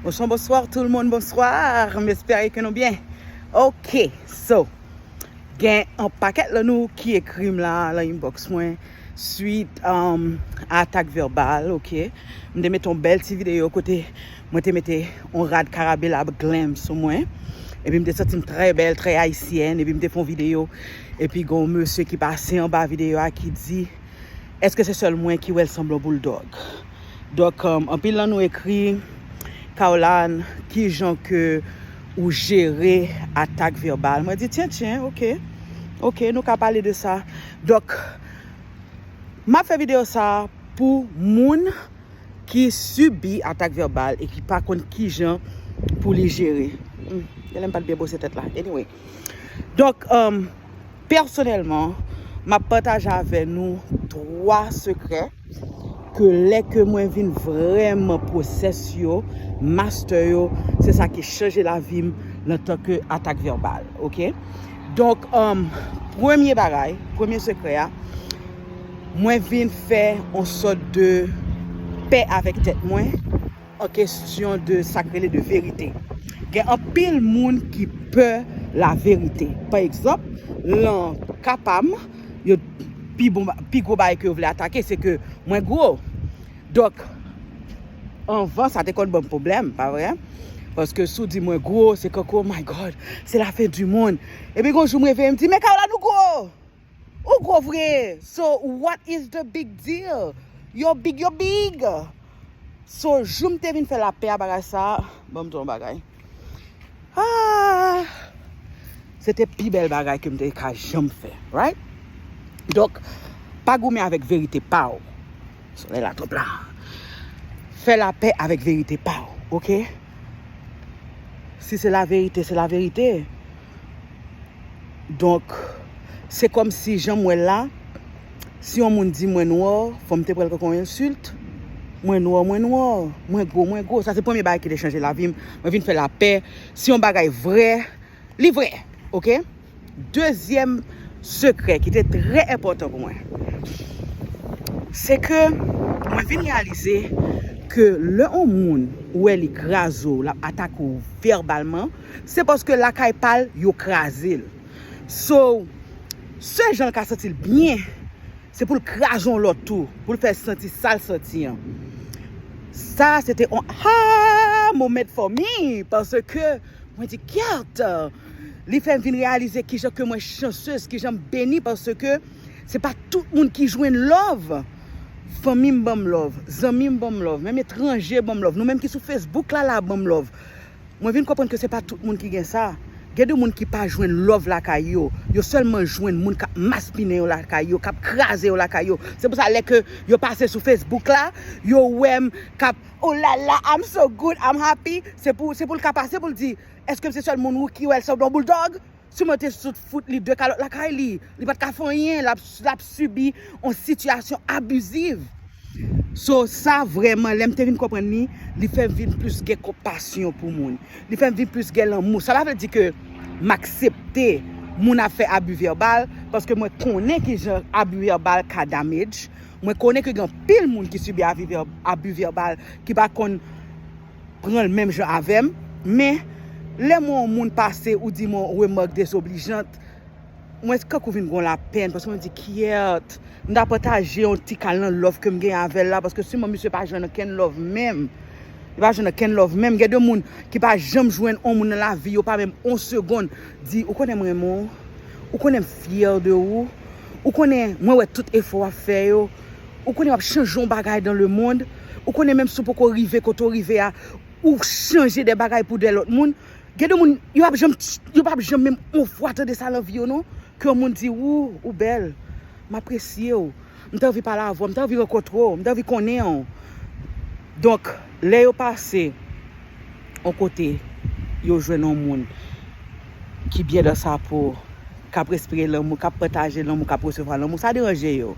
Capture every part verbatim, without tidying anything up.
Bonsoir, bonsoir tout le monde, bonsoir. M espere ke nou byen. Ok, so, gen an pakèt lan nou ki ekri m la, lan inbox mwen, swit um, a atak vèbal, ok. M te mete yon bèl ti videyo kote mwen te mete yon rad karabelab glam sou mwen. Epi m te santi m trè bèl, trè ayisyèn. Epi m te fè yon videyo. Epi gen yon mesye ki pase anba videyo a ki di, èske se sèl mwen ki wè l sanble yon bouldòg? Donk, um, anpil lan nou ekri, Caroline, ki jan ke ou jere atak vèbal? Mwen di, tyen, tyen, ok. Ok, nou ka pale de sa. Donk, m ap fè videyo sa pou moun ki sibi atak vèbal e ki pa konn ki jan pou li jere. Hmm, genlè m pa t byen bwose tèt la. Anyway. Donk, um, pèsonèlman, m ap pataje avè nou twa sekrè ke lè ke mwen vin vrèman pwosès yo, master yo, se sa ki chanje lavi m nan tan ke atak vèbal, ok? Donk, um, premye bagay, premye sekrè a, mwen vin fè yon sòt de pè avèk tèt mwen an kesyon de sa k rele de verite. Gen anpil moun ki pè la verite. Pa egzanp, lan ka pa m, yo pi bon, pi gwo bagay ke yo vle atake, se ke mwen gwo. Donk, anvan, sa te konn ban m pwoblèm, pa vre? Paske si w di mwen gwo, se kankou, oh my God, se la fen di monn. Epi gon jou m reveye, m di, men Caroline, ou gwo! Ou gwo vre! So, what is the big deal? Yo big, yo big! So, jou m te vin fè lapè a bagay sa, ban m di w yon bagay. Ah! Se te pi bèl bagay ke m te ka janm fè, right? Donk, pa goumen avèk verite pa w. Solèy la twòp la. Fè lapè avèk verite pa w, ok? Si se laverite, se laverite. Donk, se kòmsi jan m wè l la, si yon moun di mwen nwa, fò m te pran l kankou yon ensilt. Mwen nwa, mwen nwa. Mwen gwo, mwen gwo. Sa se premye bagay ki te chanje lavi m. Mwen vin fè lapè. Si yon bagay vrè, li vrè, ok? Dezyèm sekrè ki te trè enpòtan pou mwen, se ke mwen vin reyalize ke lè yon moun ou wè li kraze w, l ap atake w vèbalman, se paske lakay pa l, yo kraze l. So, sèl jan l ka santi l byen, se pou l kraze yon lòt tou, pou l fè l santi sa l santi an. Sa, se te yon aha moment for me, paske mwen di, kyèt! Li fè m vin reyalize kijan ke mwen chansez, kijan m beni, paske se pa tout moun ki jwenn love. Fanmi m ban m love, zanmi m ban m love, menm etranje ban m love, nou menm ki sou Facebook la, la ban m love. Mwen vin konprann ke se pa tout moun ki gen sa. Gen de moun ki pa jwenn love lakay yo. Yo sèlman jwenn moun k ap maspinen yo lakay yo, k ap kraze yo lakay yo. Se pou sa lè ke yo pase sou Facebook la, yo wè m k ap, oh la la, I'm so good, I'm happy. Se pou, se pou l ka pase pou l di, èske se sèl moun ou ki wè l sanble yon bouldòg? Si mwen te sot fout li de kalòt lakay li, li pa t ka fè anyen, l ap, l ap sibi yon sitiyasyon abiziv. So, sa vrèman, lè m te vin konprann li, li fè m vin plis gen konpasyon pou moun. Li fè m vin plis gen lanmou. Sa pa vle di ke m aksepte moun ap fè abi vèbal, paske mwen konnen kijan abi vèbal ka damage. Mwen konnen ke gen anpil moun ki sibi abi vè-, abi vèbal, ki pa konn pran l menm jan avè m. Men, lè m wè yon moun pase ou di m yon remòk dezoblijant, mwen kankou vin gon lapèn, paske mwen di, kyèt, m ta pataje yon ti kal nan love ke m gen avè l la, paske siman misye pa jwenn okenn love menm. Li pa jwenn okenn love menm. Gen de moun ki pa janm jwenn yon moun nan lavi yo, pa menm yon segonn, di, ou konnen m renmen w, ou konnen m fyè de ou, ou konnen mwen wè tout efò w ap fè yo, ou konnen w ap chanje yon bagay dans le monde, ou konnen menm si w poko rive kote w rive a, ou chanje de bagay pou de lòt moun. Gen de moun, yo p ap janm, yo p ap janm menm yon fwa tande sa nan vi yo, non. Ke yon moun di, ou, ou bèl, m apresye w, m ta anvi pale avè w, m ta anvi rankontre w, m ta anvi konnen w. Donk, lè yo pase yon kote, yo jwenn yon moun ki byen dans sa po, k ap respire lanmou, k ap pataje lanmou, k ap resevwa lanmou, sa deranje yo.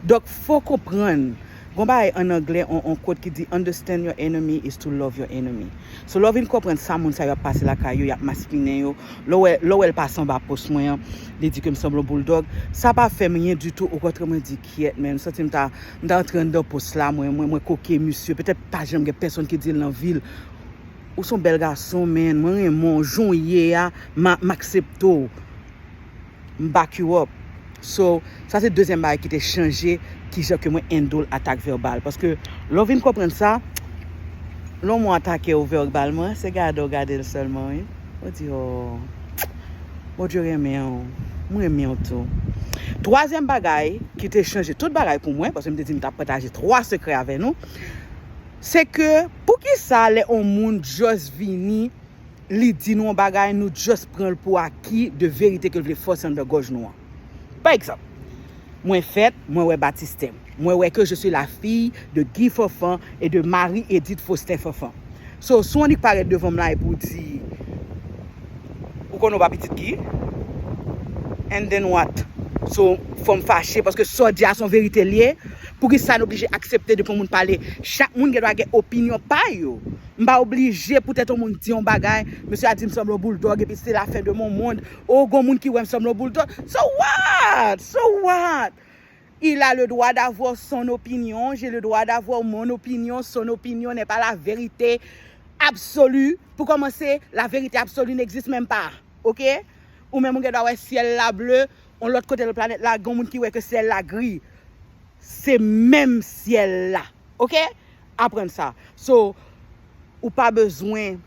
Donk, fò w konprann, gon bagay ann anglè, on, on quote ki di, understand your enemy is to love your enemy. So, lè w vin konprann sa moun sa yo ap pase lakay yo, y ap maspinen yo, lè w wè, lè w wè l pase anba pòs mwen an, li di ke m sanble yon bouldòg, sa pa fè m anyen ditou, okontrè, mwen di, kyèt, men, m santi m ta, m ta antre anndan pòs la, mwen, mwen, mwen koke misye, petèt pa janm gen pèsonn ki di l nan vi l, Ou se yon bèl gason, man. Mwen renmen w. Jan w ye a, m a, m aksepte w. M back you up. So, sa se dezyèm bagay ki te chanje kijan ke mwen handle atak vèbal. Paske lè w vin konprann sa, lè yon moun atake w vèbalman, se gade w gade l sèlman, wi. Ou di, oh, Bondye renmen w. Mwen renmen w tou. Twazyèm bagay ki te chanje tout bagay pou mwen, paske m te di m t ap pataje twa sekrè avè nou, se ke poukisa lè yon moun just vini, li di nou yon bagay, nou just pran l pou aki de verite ke l vle fòse anndan gòj nou an. Pa egzanp, mwen fèt, mwen wè batistè m. Mwen wè ke je suis la fille de Guy Fanfan et de Marie Edith Faustin Fanfan. So, si w annik parèt devan m la epi w di, ou konnen w pa pitit Guy? And then what? So, fò m fache paske sa w di a se yon verite l ye. Poukisa n oblije aksepte depi yon moun pale? Chak moun gen dwa gen opinyon pa yo. M pa oblije poutèt yon moun di yon bagay, mesye a di m sanble yon bouldòg epi se la fin de mon monde. Oh, gon moun ki wè m sanble yon bouldòg. So what? So what? Il a le droit d'avoir son opinion, j'ai le droit d'avoir mon opinion, son opinion n'est pas la vérité absolue. Pou kòmanse, la vérité absolue n'existe même pas. OK? Ou menm ou gen dwa wè syèl la ble, yon lòt kote nan planèt la, gen moun ki wè ke syèl la gri. Se menm syèl la. OK? Aprann sa. So, ou pa bezwen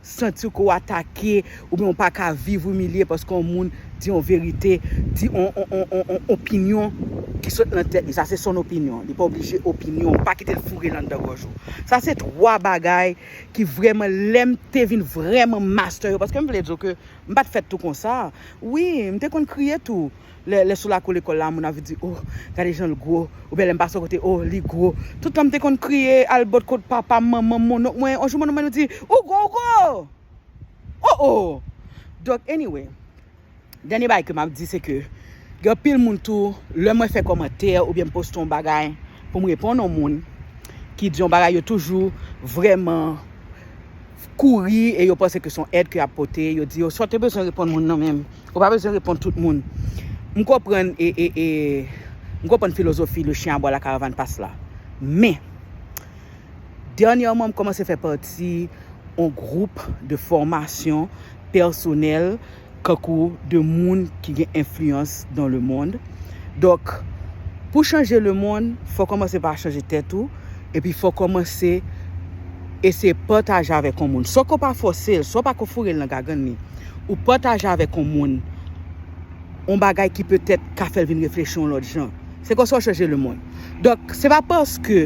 santi w ke w atake oubyen w pa ka viv imilye paske yon moun di yon verite, di yon, yon, yon, yon, yon opinyon ki sot nan tèt li. Sa se son opinyon. Li pa oblije opinyon w. Pa kite l foure l anndan gòj ou. Sa se twa bagay ki vrèman, lè m te vin vrèman master yo, paske m vle di w ke m pa t fèt tou konsa. Wi, m te konn kriye tou. Lè, lè sou lakou lekòl la, moun ap vin di, oh, gade jan l gwo. Oubyen lè m pase yon kote, oh, li gwo. Tout tan m te konn kriye, al bò kot papa m, manman m, monnonk mwen. Yon jou monnonk mwen di, ou gwo, ou gwo! Oh, oh! Donk, anyway, dènye bagay ke m ap di, se ke gen anpil moun tou, lè mwen fè kòmantè oubyen m poste yon bagay pou m reponn yon moun ki di yon bagay, yo toujou vrèman kouri e yo panse ke se yon èd ke y ap pote. Yo di yo, sa w te bezwen reponn moun nan menm. Ou pa bezwen reponn tout moun. M konprann e, e, e, m konprann filozofi le chien aboie la caravane passe la. Men, dènyèman, m kòmanse fè pati yon gwoup de fòmasyon pèsonèl kankou de moun ki gen enfliyans dans le monde. Donk, pou chanje lemonn, fò w kòmanse pa chanje tèt ou, epi fò w kòmanse eseye pataje avèk yon moun. Sa w pa fòse l, sa w pa ko foure l nan gagann li, ou pataje avèk yon moun, yon bagay ki petèt ka fè l vin reflechi yon lòt jan. Se konsa w chanje lemonn. Donk, se pa paske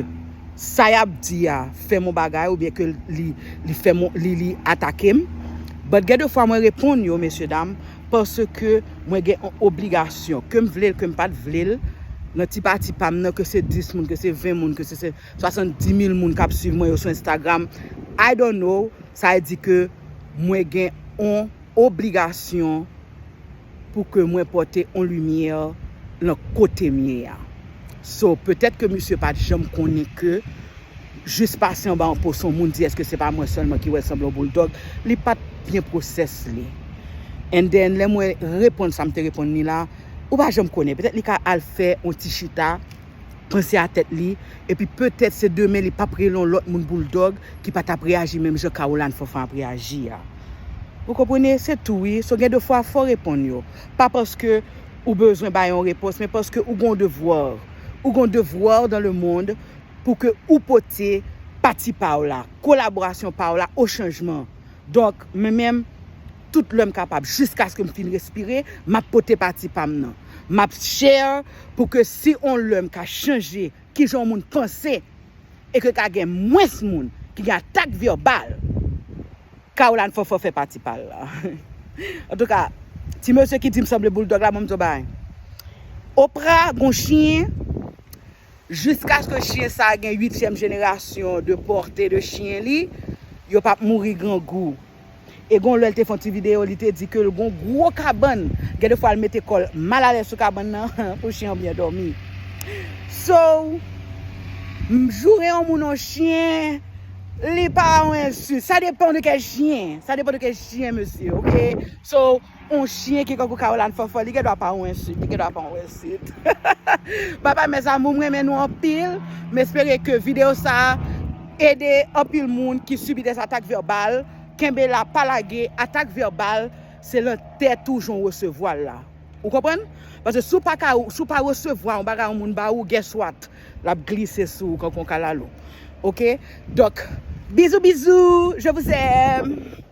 sa y ap di a fè m yon bagay oubyen ke li, li fè m, li, li atake m. But gen de fwa mwen reponn yo, mesye dam, paske mwen gen yon obligasyon, ke m vle l, ke m pa t vle l, nan ti pati pa m nan, ke se dis moun, ke se ven moun, ke se, se swasanndis mil moun k ap swiv mwen yo sou Instagram. I don't know, sa vle di ke mwen gen yon obligasyon pou ke mwen pote yon limyè nan kote m ye a. So, petèt ke misye pa t janm konnen ke jis pase anba yon post yon moun di, èske se pa mwen sèlman ki wè l sanble yon bouldòg, li pa t byen pwosès li. And then, lè mwen reponn sa m te reponn li la, ou pa janm konnen. Petèt li ka al fè yon ti chita, panse a tèt li, epi petèt se demen li p ap rele yon lòt moun bouldòg ki pa t ap reyaji menm jan Caroline Fanfan ap reyaji a. Ou konprann? Se tou wi. So gen de fwa fò w reponn yo. Pa paske ou bezwen bay yon repons, men paske ou gen yon devwa. Ou gen yon devwa dans le monde pou ke ou pote pati pa w la, kolaborasyon pa w la o chanjman. Donk, mwen menm, tout lè m kapab, jiskaske m fin respire, m ap pote pati pa m nan. M ap share pou ke si yon lè m ka chanje kijan yon moun panse e ke ka gen mwens moun ki gen atak vèbal, Caroline Fanfan fè pati pa l la. Antouka, ti mesye ki di m sanble bouldòg la, ban m di w bagay. Opra gon chyen, jiskaske chyen sa a gen uityèm jenerasyon de pòte de chyen li, yo p ap mouri grangou. E gon lè l te fè yon ti videyo, li te di ke l gon gwo kabann. Gen de fwa l mete kò l mal alèz sou kabann nan pou chyen an byen dòmi. So, m joure yon moun yon chyen, li pa yon ensilt. Sa depan de kèl chyen. Sa depan de kèl chyen, mesye, oke? So, yon chyen ki kankou Caroline Fanfan, li gen dwa pa yon ensilt. Li gen dwa pa yon ensilt. Bye bye, mes amours, m renmen nou anpil. M espere ke videyo sa a ede anpil moun ki sibi des atak vèbal, kenbe la, pa lage, atak vèbal, se lan tèt ou jan w resevwa l la. Ou konprann? Paske si w pa ka, si w pa resevwa yon bagay yon moun ba ou, guess what? L ap glise sou ou kankou yon kalalou. Ok? Donk, bizou, bizou, je vous aime.